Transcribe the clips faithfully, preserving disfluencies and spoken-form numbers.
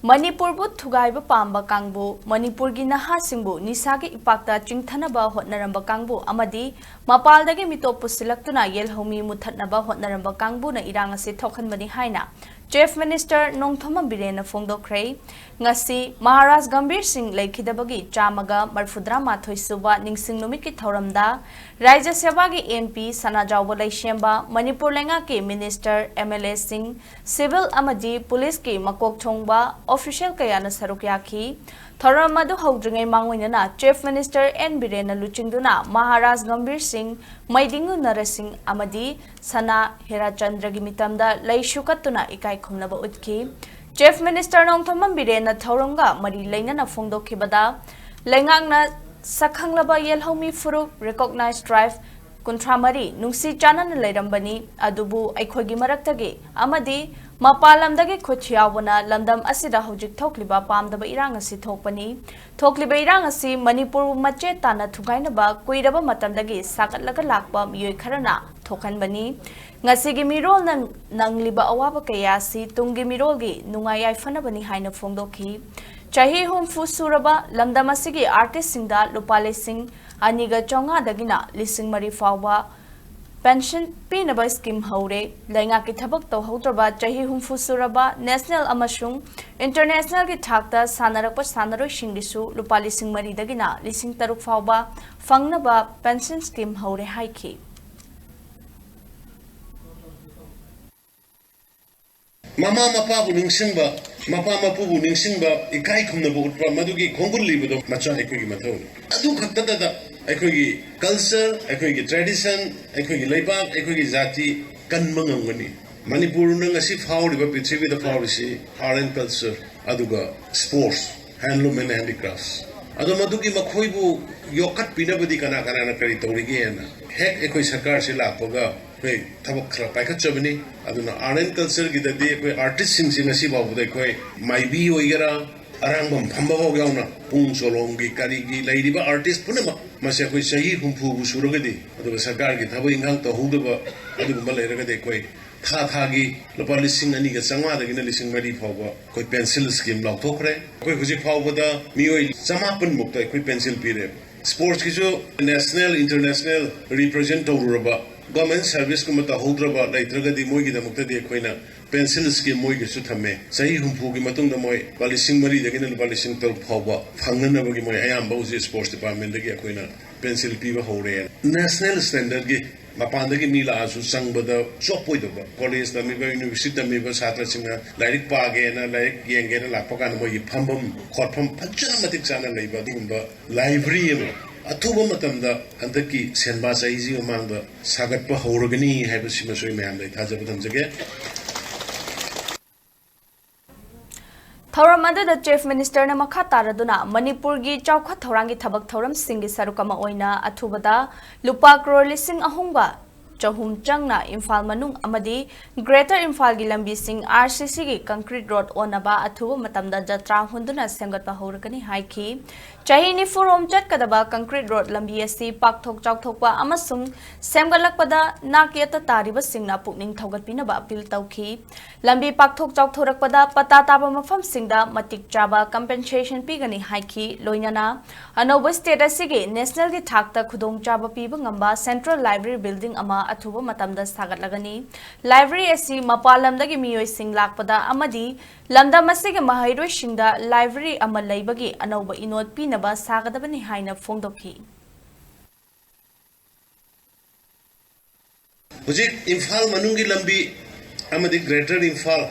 ꯃꯅꯤꯄꯨꯔꯕꯨ ꯊꯨꯒꯥꯏꯕ ꯄꯥꯝꯕ ꯀꯥꯡꯕꯨ, ꯃꯅꯤꯄꯨꯔꯒꯤ ꯅꯍꯥꯁꯤꯡꯕꯨ ꯅꯤꯁꯥꯒꯤ ꯏꯄꯥꯛꯇ ꯆꯤꯡꯊꯅꯕ ꯍꯣꯠꯅꯔꯝꯕ ꯀꯥꯡꯕꯨ ꯑꯃꯗꯤ ꯃꯄꯥꯜꯗꯒꯤ ꯃꯤꯇꯣꯞ ꯄꯨꯁꯤꯜꯂꯛꯇꯨꯅ ꯌꯦꯜꯍꯧꯃꯤ ꯃꯨꯠꯊꯠꯅꯕ ꯍꯣꯠꯅꯔꯝꯕ ꯀꯥꯡꯕꯨꯅ ꯏꯔꯥꯡ ꯑꯁꯤ ꯊꯣꯛꯍꯟꯕꯅꯤ ꯍꯥꯏꯅ Chief Minister ꯅꯣꯡꯊꯣꯝꯕꯝ ꯕꯤꯔꯦꯟꯅ ꯐꯣꯡꯗꯣꯛꯈ꯭ꯔꯦ꯫ ꯉꯁꯤ ꯃꯍꯥꯔꯥꯖ ꯒꯝꯚꯤꯔ ꯁꯤꯡ ꯂꯩꯈꯤꯗꯕꯒꯤ ꯆꯥꯝꯃꯒ ꯃꯔꯤꯐꯨꯇꯔꯥ ꯃꯥꯊꯣꯏ ꯁꯨꯕ ꯅꯤꯡꯁꯤꯡ ꯅꯨꯃꯤꯠꯀꯤ ꯊꯧꯔꯝꯗ ꯔꯥꯖ꯭ꯌ ꯁꯚꯥꯒꯤ MP ꯁꯅꯥꯖꯥꯎꯕ ꯂꯩꯁꯦꯝꯕ, ꯃꯅꯤꯄꯨꯔ ꯂꯩꯉꯥꯛꯀꯤ Minister, MLA ꯁꯤꯡ, civil ꯑꯃꯗꯤ ꯄꯨꯂꯤꯁꯀꯤ ꯃꯀꯣꯛ ꯊꯣꯡꯕ official ꯀꯌꯥꯅ ꯁꯔꯨꯛ ꯌꯥꯈꯤ꯫ ꯊꯧꯔꯝ ꯑꯗꯨ ꯍꯧꯗ꯭ꯔꯤꯉꯩ ꯃꯥꯡꯑꯣꯏꯅꯅ Chief Minister ꯑꯦꯟ ꯕꯤꯔꯦꯟꯅ ꯂꯨꯆꯤꯡꯗꯨꯅ ꯃꯍꯥꯔꯥꯖ ꯒꯝꯚꯤꯔ ꯁꯤꯡ, ꯃꯩꯗꯤꯡꯒꯨ ꯅꯔꯁꯤꯡ ꯑꯃꯗꯤ ꯁꯅꯥ ꯍꯦꯔꯥꯆꯟꯗ꯭ꯔꯒꯤ ꯃꯤꯇꯝꯗ ꯂꯩꯁꯨ ꯀꯠꯇꯨꯅ ꯏꯀꯥꯏ ꯈꯨꯝꯅꯕ ꯎꯠꯈꯤ꯫ Chief Minister ꯅꯣꯡꯊꯣꯝꯕꯝ ꯕꯤꯔꯦꯟꯅ ꯊꯧꯔꯝꯒ ꯃꯔꯤ ꯂꯩꯅꯅ ꯐꯣꯡꯗꯣꯛꯈꯤꯕꯗ, ꯂꯩꯉꯥꯛꯅ ꯁꯛꯈꯪꯂꯕ ꯌꯦꯜꯍꯧꯃꯤ ꯐꯨꯔꯨꯞ, recognized tribe, ꯀꯨꯟꯊ꯭ꯔꯥ ꯃꯔꯤ ꯅꯨꯡꯁꯤ ꯆꯥꯟꯅꯅ ꯂꯩꯔꯝꯕꯅꯤ, ꯑꯗꯨꯕꯨ ꯑꯩꯈꯣꯏꯒꯤ ꯃꯔꯛꯇꯒꯤ ꯑꯃꯗꯤ ꯃꯄꯥꯟ ꯂꯝꯗꯒꯤ ꯈꯨꯠ ꯌꯥꯎꯕꯅ ꯂꯝꯗꯝ ꯑꯁꯤꯗ ꯍꯧꯖꯤꯛ ꯊꯣꯛꯂꯤꯕ ꯄꯥꯝꯗꯕ ꯏꯔꯥꯡ ꯑꯁꯤ ꯊꯣꯛꯄꯅꯤ꯫ ꯊꯣꯛꯂꯤꯕ ꯏꯔꯥꯡ ꯑꯁꯤ ꯃꯅꯤꯄꯨꯔꯕꯨ ꯃꯆꯦꯠ ꯇꯥꯅ ꯊꯨꯒꯥꯏꯅꯕ ꯀꯨꯏꯔꯕ ꯃꯇꯝꯗꯒꯤ ꯁꯥꯒꯠꯂꯒ ꯂꯥꯛꯄ ꯃꯤꯑꯣꯏ ꯈꯔꯅ ꯊꯣꯛꯍꯟꯕꯅꯤ꯫ ꯉꯁꯤꯒꯤ ꯃꯤꯔꯣꯜꯅ ꯅꯪꯂꯤꯕ ꯑꯋꯥꯕ ꯀꯌꯥ ꯑꯁꯤ ꯇꯨꯡꯒꯤ ꯃꯤꯔꯣꯜꯒꯤ ꯅꯨꯡꯉꯥꯏ ꯌꯥꯏꯐꯅꯕꯅꯤ ꯍꯥꯏꯅ ꯐꯣꯡꯗꯣꯛꯈꯤ꯫ ꯆꯍꯤ ꯍꯨꯝꯐꯨ ꯁꯨꯔꯕ ꯂꯝꯗꯝ ꯑꯁꯤꯒꯤ artist ꯁꯤꯡꯗ ꯂꯨꯄꯥ ꯂꯤꯁꯤꯡ ꯑꯅꯤꯒ ꯆꯥꯝꯃꯉꯥꯗꯒꯤꯅ ꯂꯤꯁꯤꯡ ꯃꯔꯤ ꯐꯥꯎꯕ pension ꯄꯤꯅꯕ scheme ꯍꯧꯔꯦ꯫ ꯂꯩꯉꯥꯛꯀꯤ ꯊꯕꯛ ꯇꯧꯍꯧꯗ꯭ꯔꯕ ꯆꯍꯤ ꯍꯨꯝꯐꯨ ꯁꯨꯔꯕ national ꯑꯃꯁꯨꯡ international ꯒꯤ ꯊꯥꯛꯇ ꯁꯥꯟꯅꯔꯛꯄ ꯁꯥꯟꯅꯔꯣꯏꯁꯤꯡꯒꯤꯁꯨ ꯂꯨꯄꯥ ꯂꯤꯁꯤꯡ ꯃꯔꯤꯗꯒꯤꯅ ꯂꯤꯁꯤꯡ ꯇꯔꯨꯛ ꯐꯥꯎꯕ ꯐꯪꯅꯕ pension scheme ꯍꯧꯔꯦ ꯍꯥꯏꯈꯤ꯫ ꯃꯃꯥ ꯃꯄꯥꯕꯨ ꯅꯤꯡꯁꯤꯡꯕ, ꯃꯄꯥ ꯃꯄꯨꯕꯨ ꯅꯤꯡꯁꯤꯡꯕ, ꯏꯀꯥꯏ ꯈꯨꯝꯅꯕ ꯎꯠꯄ, ꯃꯗꯨꯒꯤ ꯈꯣꯡꯒꯨꯜ ꯂꯤꯕꯗꯣ ꯃꯆꯥ ꯑꯩꯈꯣꯏꯒꯤ ꯃꯊꯧꯅꯤ꯫ ꯑꯗꯨ ꯈꯛꯇꯗ ꯑꯩꯈꯣꯏꯒꯤ culture, ꯑꯩꯈꯣꯏꯒꯤ tradition, ꯑꯩꯈꯣꯏꯒꯤ ꯂꯩꯕꯥꯛ, ꯑꯩꯈꯣꯏꯒꯤ ꯖꯥꯇꯤ ꯀꯟꯕ ꯉꯝꯒꯅꯤ꯫ ꯃꯅꯤꯄꯨꯔꯅ ꯉꯁꯤ ꯐꯥꯎꯔꯤꯕ, ꯄ꯭ꯔꯤꯊꯤꯕꯤꯗ ꯐꯥꯎꯔꯤꯁꯤ art and culture, ꯑꯗꯨꯒ sports, handloom and handicrafts꯫ ꯑꯗꯣ ꯃꯗꯨꯒꯤ ꯃꯈꯣꯏꯕꯨ ꯌꯣꯛꯈꯠꯄꯤꯅꯕꯗꯤ ꯀꯅꯥ ꯀꯅꯥꯅ ꯀꯔꯤ ꯇꯧꯔꯤꯒꯦꯅ ꯍꯦꯛ ꯑꯩꯈꯣꯏ ꯁꯔꯀꯥꯔꯁꯤ ꯂꯥꯛꯄꯒ ꯑꯩꯈꯣꯏ ꯊꯕꯛ ꯈꯔ ꯄꯥꯏꯈꯠꯆꯕꯅꯤ꯫ ꯑꯗꯨꯅ art and culture ꯒꯤꯗꯗꯤ ꯑꯩꯈꯣꯏ artist ꯁꯤꯡꯁꯤ ꯉꯁꯤ ꯐꯥꯎꯕꯗ ꯑꯩꯈꯣꯏ ꯃꯥꯏꯕꯤ ꯑꯣꯏꯒꯦꯔꯥ, ꯑꯔꯥꯡꯕꯝ ꯐꯝꯕ ꯐꯥꯎ ꯌꯥꯎꯅ ꯄꯨꯡ ꯆꯣꯂꯣꯝꯒꯤ ꯀꯔꯤꯒꯤ ꯂꯩꯔꯤꯕ artist ꯄꯨꯝꯅꯃꯛ ꯃꯁꯤ ꯑꯩꯈꯣꯏ ꯆꯍꯤ ꯍꯨꯝꯐꯨꯕꯨ ꯁꯨꯔꯒꯗꯤ, ꯑꯗꯨꯒ ꯁꯔꯀꯥꯔꯒꯤ ꯊꯕꯛ ꯏꯟꯈꯥꯡ ꯇꯧꯍꯧꯗꯕ ꯑꯗꯨꯒꯨꯝꯕ ꯂꯩꯔꯒꯗꯤ ꯑꯩꯈꯣꯏ ꯊꯥ ꯊꯥꯒꯤ ꯂꯨꯄꯥ ꯂꯤꯁꯤꯡ ꯑꯅꯤꯒ ꯆꯥꯝꯃꯉꯥꯗꯒꯤꯅ ꯂꯤꯁꯤꯡ ꯃꯔꯤ ꯐꯥꯎꯕ ꯑꯩꯈꯣꯏ ꯄꯦꯟꯁꯤꯜ ꯁ꯭ꯀꯤꯝ ꯂꯥꯎꯊꯣꯛꯈ꯭ꯔꯦ꯫ ꯑꯩꯈꯣꯏ ꯍꯧꯖꯤꯛ ꯐꯥꯎꯕꯗ ꯃꯤꯑꯣꯏ ꯆꯃꯥꯄꯟ ꯃꯨꯛꯇ ꯑꯩꯈꯣꯏ ꯄꯦꯟꯁꯤꯜ ꯄꯤꯔꯦ꯫ ꯁ꯭ꯄꯣꯔꯠꯁꯀꯤꯁꯨ ꯅꯦꯁꯅꯦꯜ, ꯏꯟꯇꯔꯅꯦꯁꯅꯦꯜ ꯔꯤꯄ꯭ꯔꯖꯦꯟ ꯇꯧꯔꯨꯔꯕ, ꯒꯚꯔꯟꯃꯦꯟꯠ ꯁꯔꯚꯤꯁꯀꯨꯝꯕ ꯇꯧꯍꯧꯗ꯭ꯔꯕ ꯂꯩꯇ꯭ꯔꯒꯗꯤ ꯃꯣꯏꯒꯤꯗꯃꯛꯇꯗꯤ ꯑꯩꯈꯣꯏꯅ ꯄꯦꯟꯁꯤꯜ ꯁ꯭ꯀꯤꯝ ꯃꯣꯏꯒꯤꯁꯨ ꯊꯝꯃꯦ꯫ ꯆꯍꯤ ꯍꯨꯝꯐꯨꯒꯤ ꯃꯇꯨꯡꯗ ꯃꯣꯏ ꯂꯨꯄꯥ ꯂꯤꯁꯤꯡ ꯃꯔꯤꯗꯒꯤꯅ ꯂꯨꯄꯥ ꯂꯤꯁꯤꯡ ꯇꯔꯨꯛ ꯐꯥꯎꯕ ꯐꯪꯅꯅꯕꯒꯤ ꯃꯣꯏ ꯑꯌꯥꯝꯕ ꯍꯧꯖꯤꯛ ꯁ꯭ꯄꯣꯔꯠꯁ ꯗꯤꯄꯥꯔꯠꯃꯦꯟꯠꯇꯒꯤ ꯑꯩꯈꯣꯏꯅ ꯄꯦꯟꯁꯤꯜ ꯄꯤꯕ ꯍꯧꯔꯦ꯫ ꯅꯦꯁꯅꯦꯜ ꯁ꯭ꯇꯦꯟꯗꯔꯠꯀꯤ ꯃꯄꯥꯟꯗꯒꯤ ꯃꯤ ꯂꯥꯛꯑꯁꯨ ꯆꯪꯕꯗ ꯆꯣꯞꯄꯣꯏꯗꯧꯕ, ꯀꯣꯂꯦꯖ ꯇꯝꯃꯤꯕ, ꯌꯨꯅꯤꯚꯔꯁꯤꯇꯤ ꯇꯝꯃꯤꯕ ꯁꯥꯇ꯭ꯔꯁꯤꯡꯅ ꯂꯥꯏꯔꯤꯛ ꯄꯥꯒꯦꯅ, ꯂꯥꯏꯔꯤꯛ ꯌꯦꯡꯒꯦꯅ ꯂꯥꯛꯄ ꯀꯥꯟꯗ ꯃꯣꯏꯒꯤ ꯐꯝꯐꯝ ꯈꯣꯠꯐꯝ ꯐꯖꯅ ꯃꯇꯤꯛ ꯆꯥꯅ ꯂꯩꯕ ꯑꯗꯨꯒꯨꯝꯕ ꯂꯥꯏꯕ꯭ꯔꯦꯔꯤ ꯑꯃ ꯑꯊꯨꯕ ꯃꯇꯝꯗ ꯍꯟꯗꯛꯀꯤ ꯁꯦꯟꯕꯥ ꯆꯍꯤꯁꯤ ꯃꯃꯥꯡꯗ ꯁꯥꯒꯠꯄ ꯍꯧꯔꯒꯅꯤ ꯍꯥꯏꯕꯁꯤꯃꯁꯨ ꯑꯩ ꯃꯌꯥꯝꯗ ꯑꯩ ꯊꯥꯖꯕ ꯊꯝꯖꯒꯦ꯫ ꯊꯧꯔꯝ ꯑꯗꯨꯗ ꯆꯤꯐ ꯃꯤꯅꯤꯁꯇꯔꯅ ꯃꯈꯥ ꯇꯥꯔꯗꯨꯅ ꯃꯅꯤꯄꯨꯔꯒꯤ ꯆꯥꯎꯈꯠ ꯊꯧꯔꯥꯡꯒꯤ ꯊꯕꯛ ꯊꯧꯔꯝꯁꯤꯡꯒꯤ ꯁꯔꯨꯛ ꯑꯃ ꯑꯣꯏꯅ ꯑꯊꯨꯕꯗ ꯂꯨꯄꯥ ꯀ꯭ꯔꯣꯔ ꯂꯤꯁꯤꯡ ꯑꯍꯨꯝꯒ ꯆꯍꯨꯝ ꯆꯪꯅ ꯏꯝꯐꯥꯜ ꯃꯅꯨꯡ ꯑꯃꯗꯤ ꯒ꯭ꯔꯦꯇꯔ ꯏꯝꯐꯥꯜꯒꯤ ꯂꯝꯕꯤꯁꯤꯡ ꯑꯥꯔ ꯁꯤ ꯁꯤꯒꯤ ꯀꯪꯀ꯭ꯔꯤꯠ ꯔꯣꯗ ꯑꯣꯟꯅꯕ ꯑꯊꯨꯕ ꯃꯇꯝꯗ ꯖꯇ꯭ꯔꯥ ꯍꯨꯟꯗꯨꯅ ꯁꯦꯝꯒꯠꯄ ꯍꯧꯔꯒꯅꯤ ꯍꯥꯏꯈꯤ꯫ ꯆꯍꯤ ꯅꯤꯐꯨꯔꯣꯝ ꯆꯠꯀꯗꯕ ꯀꯪꯀ꯭ꯔꯤꯠ ꯔꯣꯗ ꯂꯝꯕꯤ ꯑꯁꯤ ꯄꯥꯛꯊꯣꯛ ꯆꯥꯎꯊꯣꯛꯄ ꯑꯃꯁꯨꯡ ꯁꯦꯝꯒꯠꯂꯛꯄꯗ ꯅꯥꯛ ꯌꯦꯠꯇ ꯇꯥꯔꯤꯕꯁꯤꯡꯅ ꯄꯨꯛꯅꯤꯡ ꯊꯧꯒꯠꯄꯤꯅꯕ ꯑꯄꯤꯜ ꯇꯧꯈꯤ꯫ ꯂꯝꯕꯤ ꯄꯥꯛꯊꯣꯛ ꯆꯥꯎꯊꯣꯔꯛꯄꯗ ꯄꯇꯥ ꯇꯥꯕ ꯃꯐꯝꯁꯤꯡꯗ ꯃꯇꯤꯛ ꯆꯥꯕ ꯀꯝꯄꯦꯟꯁꯦꯁꯟ ꯄꯤꯒꯅꯤ ꯍꯥꯏꯈꯤ꯫ ꯂꯣꯏꯅꯅ ꯑꯅꯧꯕ ꯁ꯭ꯇꯦꯠ ꯑꯁꯤꯒꯤ ꯅꯦꯁꯅꯦꯜꯒꯤ ꯊꯥꯛꯇ ꯈꯨꯗꯣꯡꯆꯥꯕ ꯄꯤꯕ ꯉꯝꯕ ꯁꯦꯟꯇ꯭ꯔꯦꯜ ꯂꯥꯏꯕ꯭ꯔꯦꯔꯤ ꯕꯤꯜꯗꯤꯡ ꯑꯃ ꯑꯊꯨꯕ ꯃꯇꯝꯗ ꯁꯥꯒꯠꯂꯒꯅꯤ꯫ ꯂꯥꯏꯕ꯭ꯔꯦꯔꯤ ꯑꯁꯤ ꯃꯄꯥꯟ ꯂꯝꯗꯒꯤ ꯃꯤꯑꯣꯏꯁꯤꯡ ꯂꯥꯛꯄꯗ ꯑꯃꯗꯤ ꯂꯝꯗꯝ ꯑꯁꯤꯒꯤ ꯃꯍꯩꯔꯣꯏꯁꯤꯡꯗ ꯂꯥꯏꯕ꯭ꯔꯦꯔꯤ ꯑꯃ ꯂꯩꯕꯒꯤ ꯑꯅꯧꯕ ꯏꯅꯣꯠ ꯄꯤꯅꯕ ꯁꯥꯒꯗꯕꯅꯤ ꯍꯥꯏꯅ ꯐꯣꯡꯗꯣꯛꯈꯤ꯫ ꯍꯧꯖꯤꯛ ꯏꯝꯐꯥꯜ ꯃꯅꯨꯡꯒꯤ ꯂꯝꯕꯤ ꯑꯃꯗꯤ ꯒ꯭ꯔꯦꯇꯔ ꯏꯝꯐꯥꯜ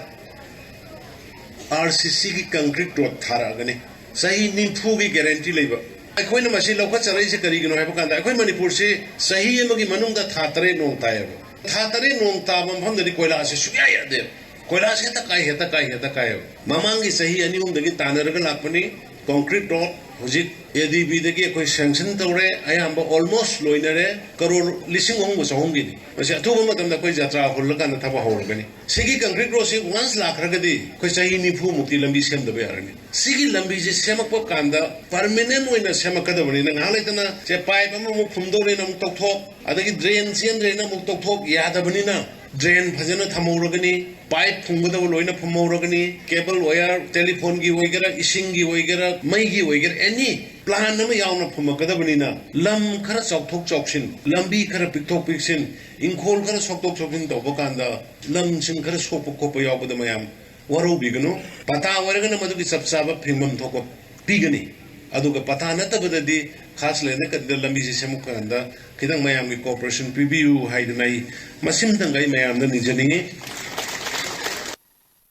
ꯑꯥꯔ ꯁꯤ ꯁꯤꯒꯤ ꯀꯪꯀ꯭ꯔꯤꯠ ꯔꯣꯗ ꯊꯥꯔꯛꯑꯒꯅꯤ꯫ ꯆꯍꯤ ꯅꯤꯐꯨꯒꯤ ꯒꯦꯔꯦꯟꯇꯤ ꯂꯩꯕ꯫ ꯑꯩꯈꯣꯏꯅ ꯃꯁꯤ ꯂꯧꯈꯠꯆꯔꯛꯏꯁꯦ ꯀꯔꯤꯒꯤꯅꯣ ꯍꯥꯏꯕ ꯀꯥꯟꯗ, ꯑꯩꯈꯣꯏ ꯃꯅꯤꯄꯨꯔꯁꯤ ꯆꯍꯤ ꯑꯃꯒꯤ ꯃꯅꯨꯡꯗ ꯊꯥ ꯇꯔꯦꯠ ꯅꯣꯡ ꯇꯥꯏꯌꯦꯕ꯫ ꯊꯥ ꯇꯔꯦꯠ ꯅꯣꯡ ꯇꯥꯕ ꯃꯐꯝꯗꯗꯤ ꯀꯣꯏꯂꯥꯁꯦ ꯁꯨꯡꯌꯥ ꯌꯥꯗꯦ꯫ ꯀꯣꯏꯂꯥꯁ ꯍꯦꯛꯇ ꯀꯥꯏ, ꯍꯦꯛꯇ ꯀꯥꯏ, ꯍꯦꯛꯇ ꯀꯥꯏꯌꯦꯕ꯫ ꯃꯃꯥꯡꯒꯤ ꯆꯍꯤ ꯑꯅꯤ ꯑꯍꯨꯝꯗꯒꯤ ꯇꯥꯟꯅꯔꯒ ꯂꯥꯛꯄꯅꯤ꯫ ꯀꯪꯀ꯭ꯔꯤꯠ ꯔꯣꯗ ꯍꯧꯖꯤꯛ ꯑꯦ ꯗꯤ ꯕꯤꯗꯒꯤ ꯑꯩꯈꯣꯏ ꯁꯦꯡꯁꯟ ꯇꯧꯔꯦ꯫ ꯑꯌꯥꯝꯕ ꯑꯣꯜꯃꯣꯁ ꯂꯣꯏꯅꯔꯦ꯫ ꯀꯔꯣꯔ ꯂꯤꯁꯤꯡ ꯑꯍꯨꯝꯒ ꯆꯍꯨꯝꯒꯤꯅꯤ꯫ ꯃꯁꯤ ꯑꯊꯨꯕ ꯃꯇꯝꯗ ꯑꯩꯈꯣꯏ ꯖꯇ꯭ꯔꯥ ꯍꯨꯜꯂꯀꯥꯟꯗ ꯊꯕꯛ ꯍꯧꯔꯒꯅꯤ꯫ ꯁꯤꯒꯤ ꯀꯪꯀ꯭ꯔꯤꯠ ꯔꯣꯗꯁꯤ ꯋꯥꯟꯁ ꯂꯥꯛꯈ꯭ꯔꯒꯗꯤ ꯑꯩꯈꯣꯏ ꯆꯍꯤ ꯅꯤꯐꯨ ꯃꯨꯛꯇꯤ ꯂꯝꯕꯤ ꯁꯦꯝꯗꯕ ꯌꯥꯔꯅꯤ꯫ ꯁꯤꯒꯤ ꯂꯝꯕꯤꯁꯤ ꯁꯦꯝꯃꯛꯄ ꯀꯥꯟꯗ ꯄꯔꯃꯤꯅꯦꯟ ꯑꯣꯏꯅ ꯁꯦꯝꯃꯛꯀꯗꯕꯅꯤꯅ, ꯉꯥꯏꯍꯥꯛ ꯂꯩꯇꯅ ꯁꯦ ꯄꯥꯏꯞ ꯑꯃꯃꯨꯛ ꯐꯨꯝꯗꯧꯔꯦꯅ ꯑꯃꯨꯛ ꯇꯧꯊꯣꯛ, ꯑꯗꯒꯤ ꯗ꯭ꯔꯦꯟ ꯆꯦꯟꯗ꯭ꯔꯦꯅ ꯑꯃꯨꯛ ꯇꯧꯊꯣꯛ ꯌꯥꯗꯕꯅꯤꯅ, ꯗ꯭ꯔꯦꯟ ꯐꯖꯅ ꯊꯝꯍꯧꯔꯒꯅꯤ, ꯄꯥꯏꯞ ꯐꯨꯝꯒꯗꯕ ꯂꯣꯏꯅ ꯐꯨꯝꯍꯧꯔꯒꯅꯤ, ꯀꯦꯕꯜ ꯋꯥꯌꯔ, ꯇꯦꯂꯤꯐꯣꯟꯒꯤ ꯑꯣꯏꯒꯦꯔꯥ, ꯏꯁꯤꯡꯒꯤ ꯑꯣꯏꯒꯦꯔꯥ, ꯃꯩꯒꯤ ꯑꯣꯏꯒꯦꯔꯥ, ꯑꯦꯅꯤ ꯄ꯭ꯂꯥꯟ ꯑꯃ ꯌꯥꯎꯅ ꯐꯨꯝꯃꯛꯀꯗꯕꯅꯤꯅ, ꯂꯝ ꯈꯔ ꯆꯥꯎꯊꯣꯛ ꯆꯥꯎꯁꯤꯟ, ꯂꯝꯕꯤ ꯈꯔ ꯄꯤꯛꯊꯣꯛ ꯄꯤꯛꯁꯤꯟ, ꯏꯪꯈꯣꯜ ꯈꯔ ꯁꯣꯛꯇꯣꯛ ꯁꯣꯛꯆꯤꯟ ꯇꯧꯕ ꯀꯥꯟꯗ ꯂꯝꯁꯤꯡ ꯈꯔ ꯁꯣꯛꯄ ꯈꯣꯠꯄ ꯌꯥꯎꯕꯗ ꯃꯌꯥꯝ ꯋꯥꯔꯧꯕꯤꯒꯅꯨ꯫ ꯄꯇꯥ ꯑꯣꯏꯔꯒꯅ ꯃꯗꯨꯒꯤ ꯆꯞ ꯆꯥꯕ ꯐꯤꯡꯐꯝ ꯊꯣꯛꯄ ꯄꯤꯒꯅꯤ꯫ ꯑꯗꯨꯒ ꯄꯇꯥ ꯅꯠꯇꯕꯗꯗꯤ ꯈꯥꯁ ꯂꯩꯅ ꯀꯔꯤꯗ ꯂꯝꯕꯤꯁꯤ ꯁꯦꯝꯃꯛꯄ ꯀꯥꯟꯗ ꯈꯤꯇꯪ ꯃꯌꯥꯝꯒꯤ ꯀꯣꯑꯣꯄꯔꯦꯁꯟ ꯄꯤꯕꯤꯌꯨ ꯍꯥꯏꯗꯅ ꯑꯩ ꯃꯁꯤꯝꯇꯪꯒ ꯑꯩ ꯃꯌꯥꯝꯗ ꯅꯤꯖꯅꯤꯡꯉꯤ꯫